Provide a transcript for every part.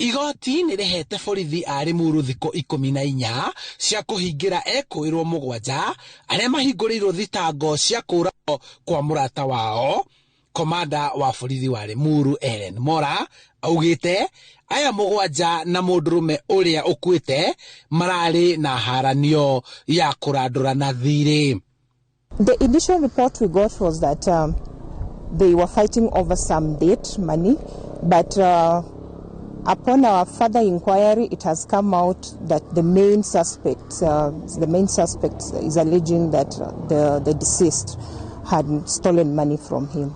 Igoti nĩ rĩhete borithi a Limuru thikũ 14 cia kũhingĩra ekũĩrwo 7 arĩa mahingũrĩirwo thitango cia kũragwo kwa mũrata wao. Komanda wa borithi wa Limuru Ellen Mora augĩte aya 7 na mũndũrũme ũrĩa ũkuĩte mararĩ na haranio ya kũrandũrana thirĩ. The initial report we got was that they were fighting over some debt money, but upon our further inquiry, it has come out that the main suspect is alleging that the deceased had stolen money from him.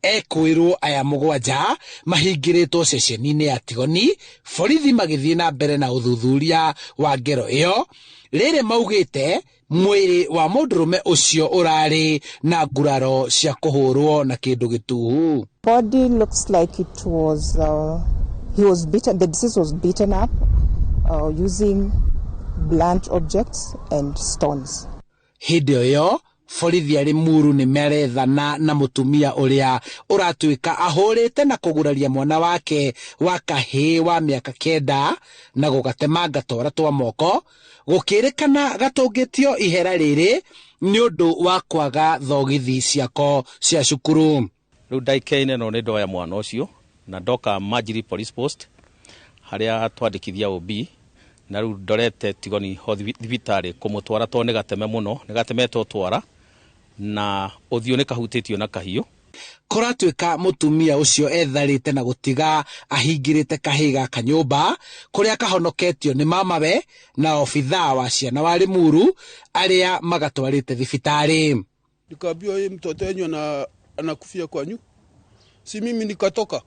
Ekwĩrwo aya 7 mahingĩrĩtwo ceceni-inĩ ya Tigoni, borithi magĩthiĩ na mbere na ũthuthuria wa ngero ĩyo. Rĩrĩ maugĩte mwĩrĩ wa mũndũrũme ũcio ũrarĩ na nguraro cia kũhũrwo na kĩndũ gĩtuhu. Body looks like it was he was beaten. The deceased was beaten up using blunt objects and stones. Hĩndĩ ĩyo borithi a Limuru nĩ marethana na mũtumia ũrĩa ũratuĩka ahũrĩte na kũguraria mwana wake wa kahĩĩ wa mĩaka 9 na gũgatemanga twara twa moko, gũkĩrĩkana gatũngĩtio ihera rĩrĩ nĩ ũndũ wa kwaga thogithi ciako cia cukuru. Rĩu ndagĩka-inĩ ĩno nĩ ndoya mwana ũcio na ndoka Majiri Police Post harĩa twandĩkithia OB, na rĩu ndorete Tigoni thibitarĩ kũmũtwara tondũ nĩ gateme mũno, nĩ gatemetwo twara na ũthiũ nĩ kahutĩtio na kahiũ. Kũratuĩka mũtumia ũcio etharĩte na gũtiga ahingĩrĩte kahĩĩ gaka nyũmba kũrĩa kahonoketio nĩ mamawe na obithaa wa ciana wa Limuru arĩa magatwarĩte thibitarĩ. Nikaambiwa hii mtoto wenyu anakufia kwa nyu. Si mimi nikatoka.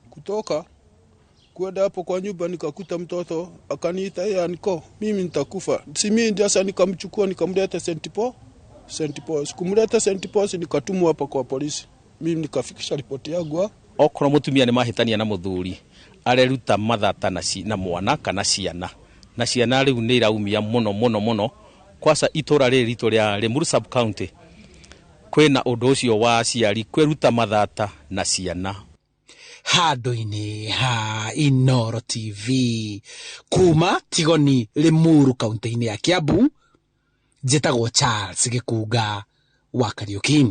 Kutoka kwenda hapo kwa nyumba nikakuta mtoto akaniita, yeye aniko mimi nitakufa. Si mimi sasa nikamchukua nikamleta St. Paul. St. Paul. Sikumleta St. Paul nikatumwa hapa kwa polisi. Mimi nikafikisha ripoti yangu. Okorwo mutumia ni mahĩtania na mũthuri areruta mathata na mwana kana ciana, na ciana rĩu nĩ iraumia mũno mũno mũno. Kwaca itũra rĩrĩ ritũ rĩa Limuru sub county kwĩna ũndũ ũcio wa aciari kwĩruta mathata na ciana. Handũ-inĩ ha Inooro TV kuma Tigoni Limuru kaunti-inĩ ya Kiambu, njĩtagwo Charles Gĩkunga wa Kariuki.